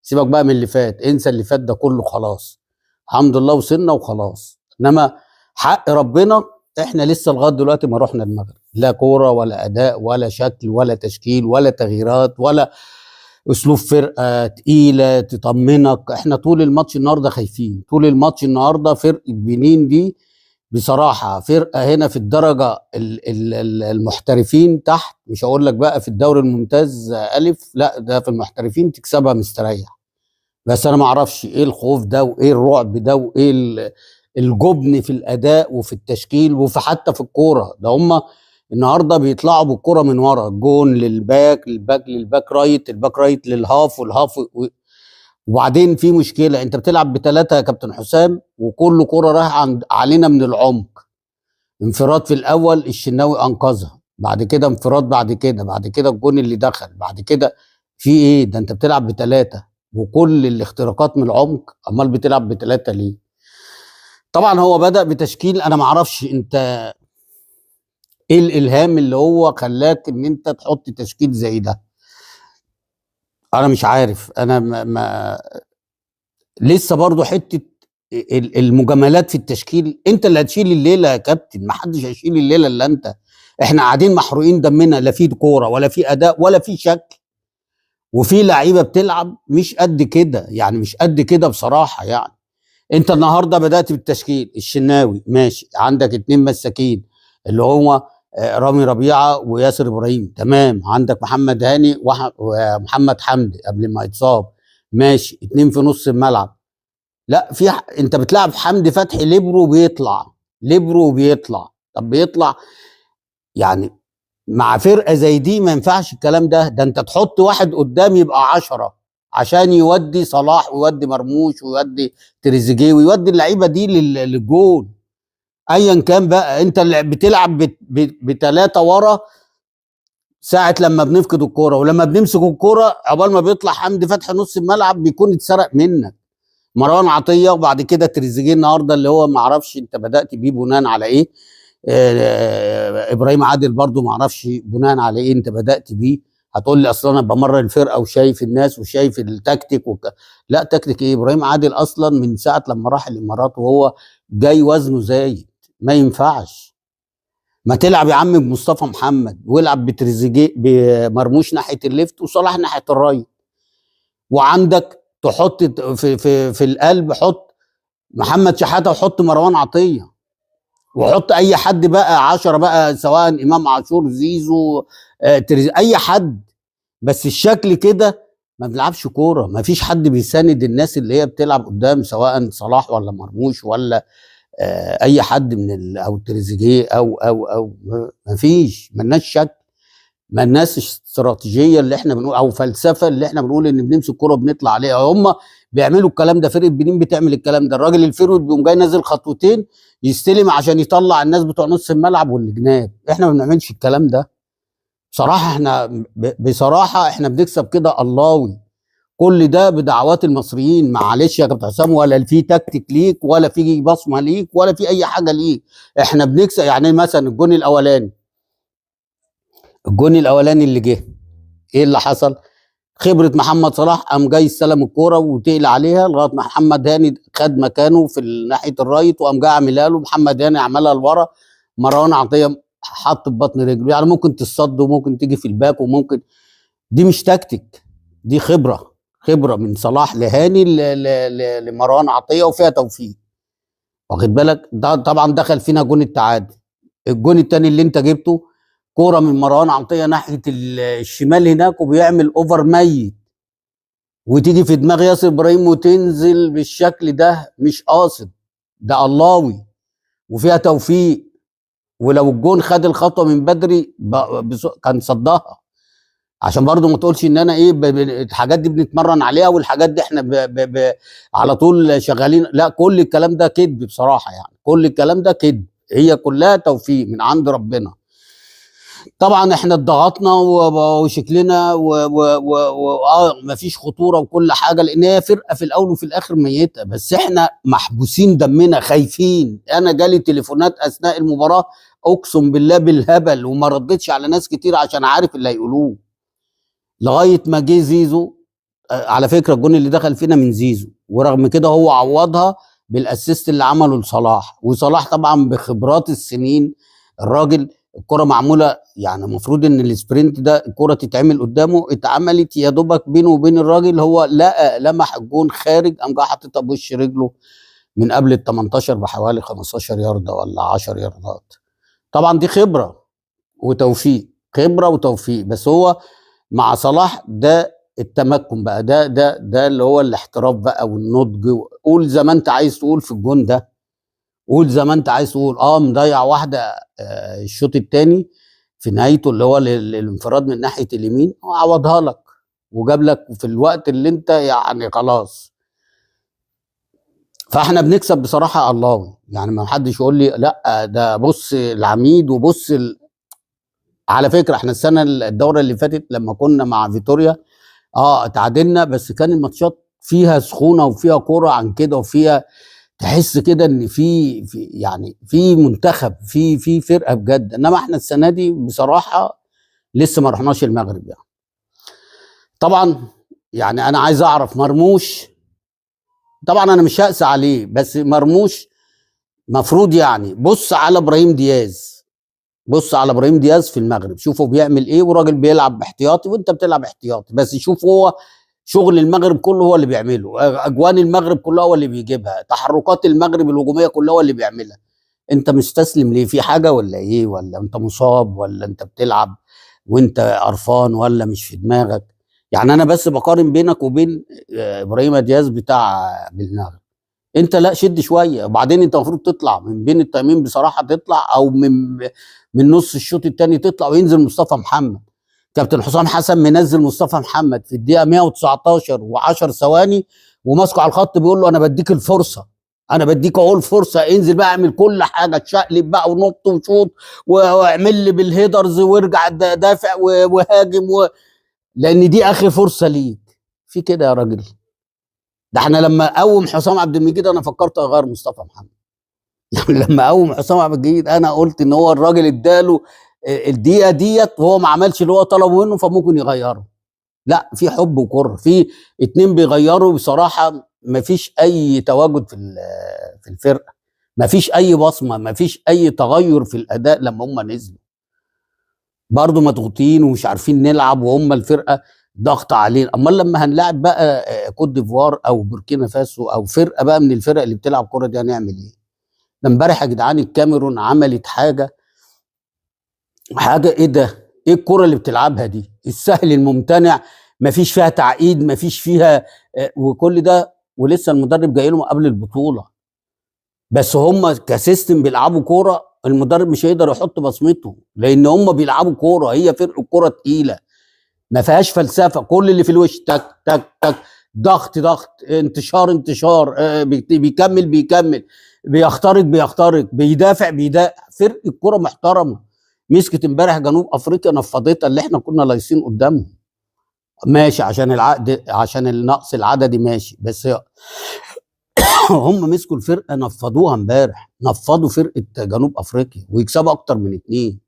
سيبك بقى من اللي فات، انسى اللي فات ده كله خلاص، الحمد لله وصلنا وخلاص. انما حق ربنا احنا لسه لغاية دلوقتي ما رحنا المغرب، لا كورة ولا اداء ولا شكل ولا تشكيل ولا تغييرات ولا اسلوب فرقه تقيلة تطمنك. احنا طول الماتش النهارده خايفين، طول الماتش النهارده فرقه بنين دي بصراحة فرقه هنا في الدرجة المحترفين تحت، مش هقول لك بقى في الدوري الممتاز الف، لا ده في المحترفين تكسبها مستريح. بس انا ما اعرفش ايه الخوف ده وايه الرعب ده وايه الجبن في الاداء وفي التشكيل وفي حتى في الكورة. ده هم النهارده بيطلعوا بالكورة من ورا الجون للباك، الباك للباك رايت، الباك رايت للهاف، والهاف وبعدين في مشكلة، انت بتلعب بثلاثة يا كابتن حسام وكل كورة رايحة علينا من العمق. انفراد في الاول الشناوي انقذها، بعد كده انفراد، بعد كده بعد كده الجون اللي دخل، بعد كده في ايه ده؟ انت بتلعب بثلاثة وكل الاختراقات من العمق، امال بتلعب بثلاثة ليه؟ طبعا هو بدأ بتشكيل انا ما اعرفش انت ايه الالهام اللي هو خلاك ان انت تحط تشكيل زي ده، انا مش عارف. انا ما لسه برضو حتة المجاملات في التشكيل، انت اللي هتشيل الليلة يا كابتن، ما حدش هيشيل الليلة الا انت. احنا قاعدين محروقين دمنا، لا في كورة ولا في اداء ولا في شكل، وفي لعيبة بتلعب مش قد كده، يعني مش قد كده بصراحة. يعني انت النهارده بدات بالتشكيل الشناوي ماشي، عندك اتنين مساكين اللي هو رامي ربيعة وياسر ابراهيم، تمام، عندك محمد هاني ومحمد حمدي قبل ما يتصاب ماشي، اتنين في نص الملعب. لا في انت بتلعب حمدي فتحي ليبرو بيطلع، ليبرو بيطلع، طب بيطلع يعني مع فرقه زي دي ما ينفعش الكلام ده. ده انت تحط واحد قدام يبقى 10 عشان يودي صلاح ويودي مرموش ويودي تريزيجيه ويودي اللعيبة دي للجون ايا كان بقى. انت اللي بتلعب بتلاته ورا ساعة لما بنفقد الكورة، ولما بنمسك الكورة عقبال ما بيطلع حمدي فتحي نص الملعب بيكون اتسرق منك مروان عطية، وبعد كده تريزيجيه النهارده اللي هو ما اعرفش انت بدات بيه بناء على ايه، ابراهيم عادل برضو ما اعرفش بناء على ايه انت بدات بيه. هتقول لي اصلا انا بمر الفرقة وشايف الناس وشايف التكتيك لا تكتيك ايه؟ ابراهيم عادل اصلا من ساعة لما راح الامارات وهو جاي وزنه زايد، ما ينفعش. ما تلعب يا عم بمصطفى محمد والعب بتريزيجيه بمرموش ناحية ال left وصلاح ناحية ال right، وعندك تحط في في في القلب حط محمد شحاته وحط مروان عطية وحط اي حد بقى 10 بقى، سواء امام عاشور زيزو اي حد، بس الشكل كده ما بنلعبش كورة، ما فيش حد بيساند الناس اللي هي بتلعب قدام، سواء صلاح ولا مرموش ولا اي حد من او تريزيجيه او او او ما فيش، مالناش شك، مالناش استراتيجية اللي احنا بنقول او فلسفة اللي احنا بنقول ان بنمسك كورة بنطلع عليها. هم بيعملوا الكلام ده، فرقه بنين بتعمل الكلام ده، الراجل ال forward بيقوم جاي نازل خطوتين يستلم عشان يطلع الناس بتوع نص الملعب والجناب. احنا ما بنعملش الكلام ده بصراحة. احنا بصراحة احنا بنكسب كده اللهوي، كل ده بدعوات المصريين. معلش يا كابتن حسام، ولا في تكتيك ليك ولا في بصمة ليك ولا في اي حاجة ليك، احنا بنكسب. يعني مثلا الجون الاولاني، الجون الاولاني اللي جه ايه اللي حصل؟ خبره محمد صلاح قام جاي استلم الكورة وتقل عليها لغاية ما محمد هاني خد مكانه في ناحية ال right وقام جاي عاملها له، محمد هاني عملها لورا، مروان عطية حط في بطن رجله. يعني ممكن تصد وممكن تيجي في ال back وممكن، دي مش تكتيك، دي خبره، خبره من صلاح لهاني لمروان عطية وفيها توفيق، واخد بالك؟ ده طبعا دخل فينا جون التعادل. الجون الثاني اللي انت جبته كورة من مروان عطية ناحية الشمال هناك وبيعمل over ميت، وتيجي في دماغ ياسر ابراهيم وتنزل بالشكل ده، مش قاصد، ده اللهوي وفيها توفيق. ولو الجون خد الخطوة من بدري كان صدها. عشان برضو ما تقولش ان انا ايه الحاجات دي بنتمرن عليها والحاجات دي احنا على طول شغالين، لا كل الكلام ده كذب بصراحة، يعني كل الكلام ده كذب، هي كلها توفيق من عند ربنا. طبعا احنا اتضغطنا وشكلنا مفيش خطورة وكل حاجة، لان هي فرقه في الاول وفي الاخر ميته، بس احنا محبوسين دمنا خايفين. انا جالي تليفونات اثناء المباراة اقسم بالله بالهبل، وما ردتش على ناس كتير عشان عارف اللي هيقولوه، لغاية ما جه زيزو على فكرة الجون اللي دخل فينا من زيزو، ورغم كده هو عوضها بال assist اللي عمله لصلاح. وصلاح طبعا بخبرات السنين الراجل الكره معمولة، يعني المفروض ان ال sprint ده الكره تتعمل قدامه، اتعملت يا دوبك بينه وبين الراجل، هو لقى لمح الجون خارج، قام جاي حاططها بوش رجله من قبل ال 18 بحوالي 15 يارده ولا 10 ياردات. طبعا دي خبره وتوفيق، خبره وتوفيق. بس هو مع صلاح ده التمكن بقى، ده اللي هو الاحتراف بقى والنضج. قول زي ما انت عايز تقول في الجون ده، قول زي ما انت عايز تقول. مضيع واحدة الشوط الثاني في نهايته اللي هو الانفراد من ناحية اليمين، عوضها لك وجاب لك في الوقت اللي انت يعني خلاص. فاحنا بنكسب بصراحة الله، يعني ما حدش يقول لي لا ده بص العميد وبص على فكرة احنا السنة الدورة اللي فاتت لما كنا مع فيتوريا تعادلنا، بس كان الماتشات فيها سخونة وفيها كورة عن كده، وفيها تحس كده ان في يعني في منتخب، في فرقه بجد. انما احنا السنة دي بصراحة لسه ما رحناش المغرب يعني. طبعا يعني انا عايز اعرف مرموش، طبعا انا مش هقسى عليه، بس مرموش مفروض يعني بص على ابراهيم دياز، بص على ابراهيم دياز في المغرب، شوفوا بيعمل ايه، وراجل بيلعب باحتياطي وانت بتلعب احتياطي، بس شوف هو شغل المغرب كله هو اللي بيعمله، اجوان المغرب كلها هو اللي بيجيبها، تحركات المغرب الهجومية كلها هو اللي بيعملها. انت مستسلم ليه؟ في حاجة ولا ايه؟ ولا انت مصاب؟ ولا انت بتلعب وانت قرفان؟ ولا مش في دماغك؟ يعني انا بس بقارن بينك وبين ابراهيم دياز بتاع بالمغرب. انت لا شد شوية، وبعدين انت المفروض تطلع من بين التايمين بصراحة، تطلع او من نص الشوط الثاني تطلع وينزل مصطفى محمد. كابتن حسام حسن منزل مصطفى محمد في الدقيقة 119 و10 ثواني وماسكه على الخط، بيقول له انا بديك الفرصة، انا بديك اهو الفرصة، انزل بقى اعمل كل حاجة، تشقلب بقى ونط وشوط واعمل لي بال headers وارجع دافع وهاجم لان دي اخر فرصة ليك. في كده يا راجل؟ ده احنا لما قوم حسام عبد المجيد انا فكرت اغير مصطفى محمد. لما قوم حسام عبد المجيد انا قلت ان هو الراجل اداله الدقيقة ديت وهو ما عملش اللي هو طلبه منه، فممكن يغيره. لا، في حب وكره، في اتنين بيغيروا بصراحة، ما فيش اي تواجد في الفرقة، ما فيش اي بصمة، ما فيش اي تغير في الاداء. لما هم نزلوا برضه مضغوطين ومش عارفين نلعب، وهم الفرقة ضغط علينا. امال لما هنلعب بقى كوت ديفوار او بوركينا فاسو او فرقه بقى من الفرق اللي بتلعب كورة دي هنعمل ايه؟ ده امبارح يا جدعان الكاميرون عملت حاجة ايه ده؟ ايه الكورة اللي بتلعبها دي؟ السهل الممتنع، مفيش فيها تعقيد، مفيش فيها وكل ده، ولسه المدرب جاي لهم قبل البطولة. بس هم ك system بيلعبوا كورة، المدرب مش هيقدر يحط بصمته لان هم بيلعبوا كورة، هي فرقه كورة تقيلة ما فيهاش فلسفة، كل اللي في الوش تك تك تك، ضغط ضغط، انتشار انتشار، بيكمل بيكمل، بيخترق بيخترق، بيدافع بيدافع. فرقه كورة محترمه. مسكت امبارح جنوب افريقيا نفضتها اللي احنا كنا لايصين قدامهم. ماشي عشان العقد، عشان النقص العددي ماشي، بس هم مسكوا الفرقة نفضوها امبارح، نفضوا فرقه جنوب افريقيا ويكسبوا اكتر من 2.